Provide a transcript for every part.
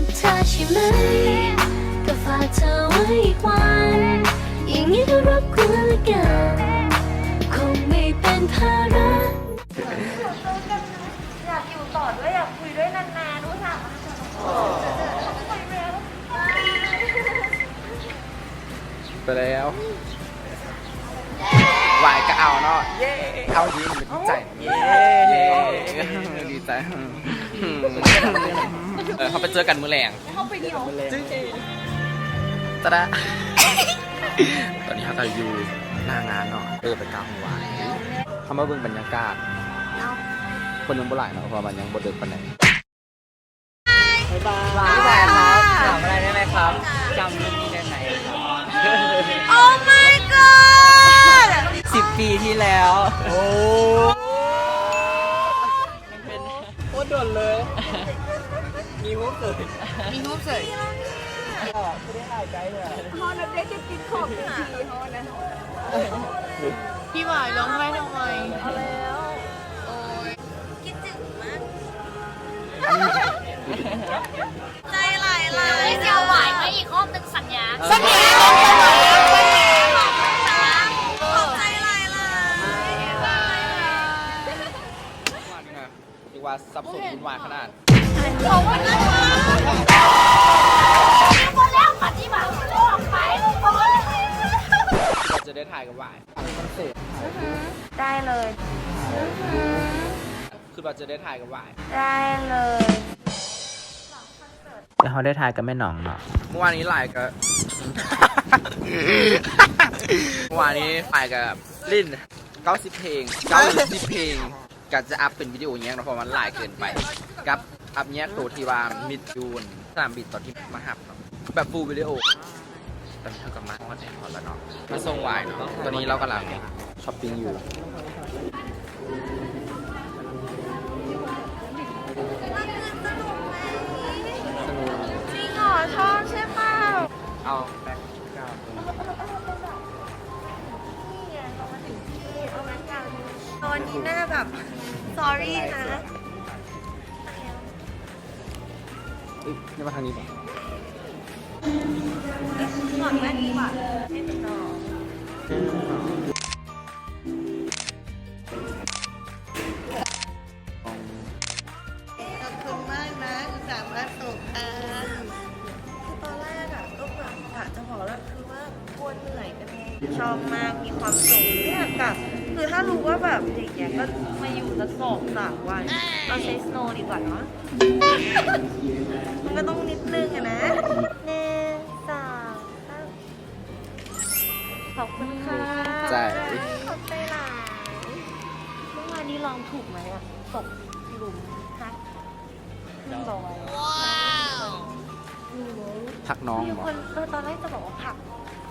กับเธอใช่ไหม ก็ฝากเธอไว้อีกวัน อย่างนี้ก็รบกวนละกัน คงไม่เป็นภาระ อยากอยู่ต่อด้วย อยากคุยด้วยนานๆ อุตส่าห์มา ไปแล้ว ไหวก็เอาเนาะ เย้ เอาดีใจ เย้ ดีใจ เออ เฮาไปเจอกันมื้อแลง ตะดะ ตอนนี้เฮาก็อยู่หน้างานเนาะ เออ ไปกราบไหว้ เฮามาเบิ่งบรรยากาศ คนยังบ่หลายเนาะ เพราะว่ามันยังบ่เดินปานใด บ๊ายบาย พี่สายครับ ถามอะไรได้ไหมครับ จำรูปนี้ได้ไหมครับ Oh my ປີທີ່ແລ້ວ ໂອ້ ເປັນ ໂຄດດົນເລີຍ ມີຮູບເສີຍ ມີຮູບເສີຍ ຄືໄດ້ຖ່າຍໃກ້ເລີຍ ຮອດແລ້ວເດ້ ຈະກິນຂອງດີຮອດນະ ພີ່ຫວາຍຮ້ອງໄຫ້ທຳໄມ? ເອົາແລ້ວ ໂອ້ຍ ຄິດເຖິງມາກ ໃຈຫຼາຍໆ ເຈົ້າຫວາຍມາອີກຮອບໜຶ່ງ ສັນຍາ ສັນຍາ ຂອບໃຈຫຼາຍໆ ຖືວ່າສັບສົນວຸ່ນວາຍຂະໜາດ ຈະໄດ້ຖ່າຍກັບຫວາຍ ໄດ້ເລີຍ ຄິດວ່າຈະໄດ້ຖ່າຍກັບຫວາຍ ໄດ້ເລີຍ ແລ້ວເຮົາໄດ້ຖ່າຍກັບແມ່ນ້ອງເນາະ ເມື່ອວານນີ້ຫຼາຍກະ ເມື່ອວານນີ້ຫຼາຍກະຫຼິ້ນເກົ້າສິບເພງ ເກົ້າສິບເພງ ກະຈະອັບເປັນວິດີໂອແຍກເນາະ ເພາະວ່າມັນຫຼາຍເກີນໄປ ກັບອັບແຍກໂຕທີ່ວ່າມິດຢູນ ສະໜາມບິນຕອນທີ່ມາຮັບເນາະ ແບບຟູລວິດີໂອ ຕອນນີ້ເຮົາກະມາຮອດແອພອດແລ້ວເນາະ ມາສົ່ງຫວາຍເນາະ ຕອນນີ້ເຮົາກຳລັງຊັອບປິງຢູ່ ສະໜຸກ ຈິງເຫລອ? ຊອບໃຊ່ເປົ່າ? ເອົາແບັກກາວ ນີ້ໄງ ເຮົາມາເຖິງທີ່ ເອົາແບັກກາວ ຕອນນີ້ໜ້າແບບ sorry ນະ. ເອີ ໄດ້ມາທາງນີ້ບໍ່? ເອີ ຂອບໃຫ້ດີກວ່າ ໃຫ້ຕິດຕໍ່ ຂອບຄຸນມາກນະ ອຸດສ່າມາສົ່ງກັນ ຄືຕອນແລກອະ ກໍແບບກະຈະບອກແລ້ວ ຄືວ່າ ໂຄດເໝື່ອຍກັນເອງ ຊອບມາກ ມີຄວາມສຸກ ເນຍ ກະ ຄືຖ້າຮູ້ວ່າແບບຢ່າງເງຍ ກໍມາຢູ່ສັກສອງສາມວັນ ເອົາໃຊ້ສະໂນດີກວ່າເນາະ ມັນກໍຕ້ອງນິດໜຶ່ງອະນະ ໜຶ່ງ ສອງ ສາມ ຂອບຄຸນຄ່ະ ໃຈ ຂອບໃຈຫຼາຍ ເມື່ອວານນີ້ລອງຖືກໄໝອະ ຕົກຫຼຸມຮັກ ຂຶ້ນດອຍ ຜັກນ້ອງບໍ່? ມີຄົນ ເອີ ຕອນແລກຈະບອກວ່າຜັກ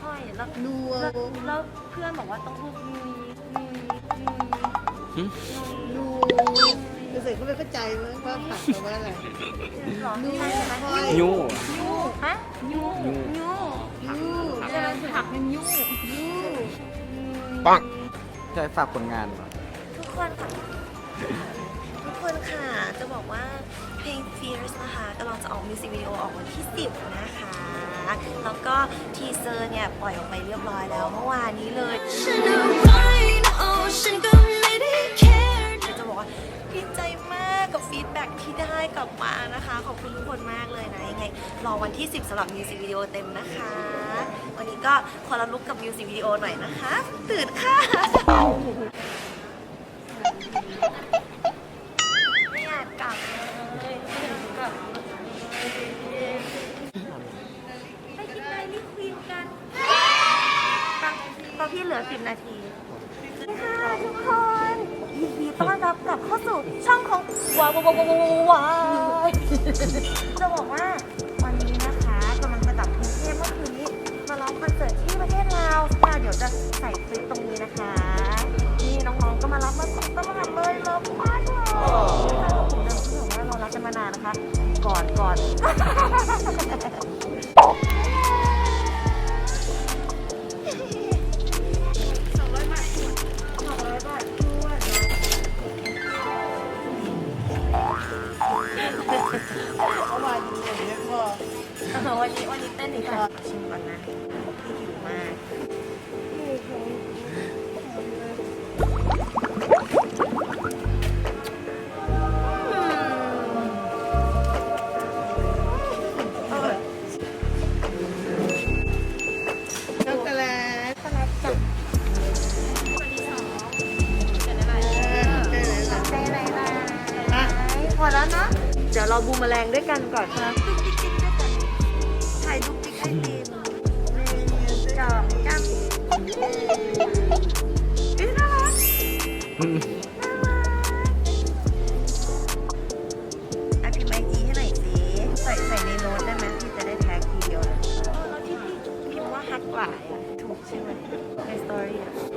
ຫ້ອຍ ແລ້ວ ແລ້ວ ແລ້ວເພື່ອນບອກວ່າຕ້ອງຮູບງຸຍ ງຸຍ ງຸຍ ຫຶ? ງຸຍ ງຸຍ ເປັນຫຍັງກໍບໍ່ເຂົ້າໃຈ ວ່າຜັກແປວ່າອະໄລ? ຫຸ? ງຸຍ ຫະ? ງຸຍ ງຸຍ ງຸຍ ງຸຍ ແຕ່ວ່າຜັກແມ່ນງຸ ງຸ ງຸຍ ປັງ ຈະໃຫ້ຝາກຜົນງານບໍ່? ທຸກຄົນ ທຸກຄົນຄ່ະ ຈະບອກວ່າເພງ Fierce ນະຄະ ກຳລັງຈະອອກມິວສິກວິດີໂອອອກວັນທີສິບນະຄະ ແລ້ວກໍທີເຊີເນີ້ຍປ່ອຍອອກໄປຮຽບຮ້ອຍແລ້ວເມື່ອວານນີ້ເລີຍ ແຕ່ຈະບອກວ່າດີໃຈມາກກັບຟີດແບັກທີ່ໄດ້ກັບມານະຄະ ຂອບຄຸນທຸກຄົນມາກເລີຍນະ ຍັງໄງລໍວັນທີສິບສຳລັບມິວສິກວິດີໂອເຕັມນະຄະ ວັນນີ້ກໍຄົນລະລຸກກັບມິວສິກວິດີໂອໜ້ອຍນະຄະ ຕື່ນຄ່ະ. ໄມ່ຢາກກັບເລີຍ ໄປກິນໄດຣີຄວີມກັນ ເພາະພີ່ເຫຼືອສິບນາທີ ສະຫວັດດີຄ່ະທຸກຄົນ ຍິນດີຕ້ອນຮັບກັບເຂົ້າສູ່ຊ່ອງຂອງ ວາຍ ຈະບອກວ່າ ວັນນີ້ນະຄະ ກຳລັງຈະກັບກຸງເທບ ເມື່ອຄືນນີ້ມາຮ້ອງຄອນເສີດທີ່ປະເທດລາວ ແລ້ວດຽວຈະໃສ່ຄລິບຕົງນີ້ນະຄະ ນີ້ນ້ອງໆກໍມາຮັບມາສົ່ງຕະຫຼອດເລີຍ ເລີບມາກເລີຍ ເລື່ອງທີ່ແບບວ່າເຮົາຮັກກັນມານານນະຄະ ກອດ ກອດ ສອງຮ້ອຍບາດຖ້ວນ ສອງຮ້ອຍບາດຖ້ວນ ເອົາວ່າຢູ່ເລີຍບໍ່? ເອີ ວັນນີ້ ວັນນີ້ເຕັ້ນດີກວ່າ ຊິມກ່ອນນະ ຫິວມາກ ເອີ ຊັອກໂກແລັດ ພໍແລ້ວເນາະ ດຽວເຮົາບູມເມີແຣງດ້ວຍກັນກ່ອນ ດຸກດິກດິກດ້ວຍກັນ ຖ່າຍດຸກດິກໄອຕິມ ໜຶ່ງ ສອງ ສາມ ເອີຍ ໜ້າຮັກ ໜ້າຮັກ ອ່ະ ພິມໄອຈີໃຫ້ໜ້ອຍຊິ ໃສ່ ໃສ່ໃນໂນ້ດໄດ້ໄໝ? ພີ່ຈະໄດ້ແທັກທີດຽວເລີຍ ເອີ ແລ້ວທີ່ພີ່ພິມວ່າຮັກຫຼາຍອະ ຖືກໃຊ່ໄໝ? ໃນສະຕໍຣີອະ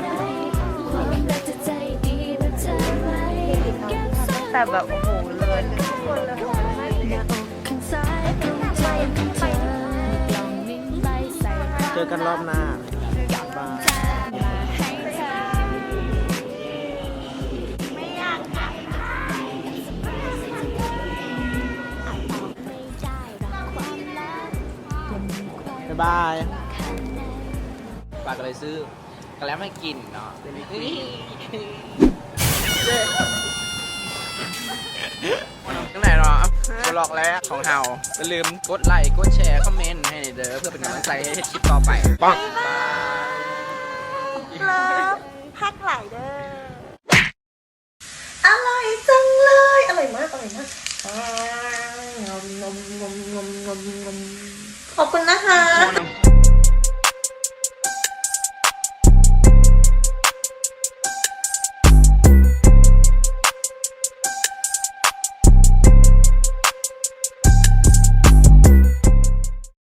ດ ແຕ່ແບບ ໂອ້ໂຫ ເລີດ ເຈີກັນລອບໜ້າ ບາຍ. ບາຍບາຍ. ປາກໍເລີຍຊື້ກະແລັມໃຫ້ກິນເນາະ. ຈັ່ງໃດເນາະ ວລັອກແລກຂອງເຮົາ. ຢ່າລືມກົດໄລ ກົດແຊ ຄອມເມັນໃຫ້ແດ່ເດີ ເພື່ອເປັນກຳລັງໃຈໃຫ້ເຮັດຄລິບຕໍ່ໄປ. ປັງ ບາຍ. ເລີບ ຮັກຫຼາຍເດີ. ອະຮ່ອຍຈັງເລີຍ ອະຮ່ອຍມາກ ອະຮ່ອຍມາກ. ອາ ງອມ ງອມ ງອມ ງອມ ງອມ ງອມ. ຂອບຄຸນນະຄະ.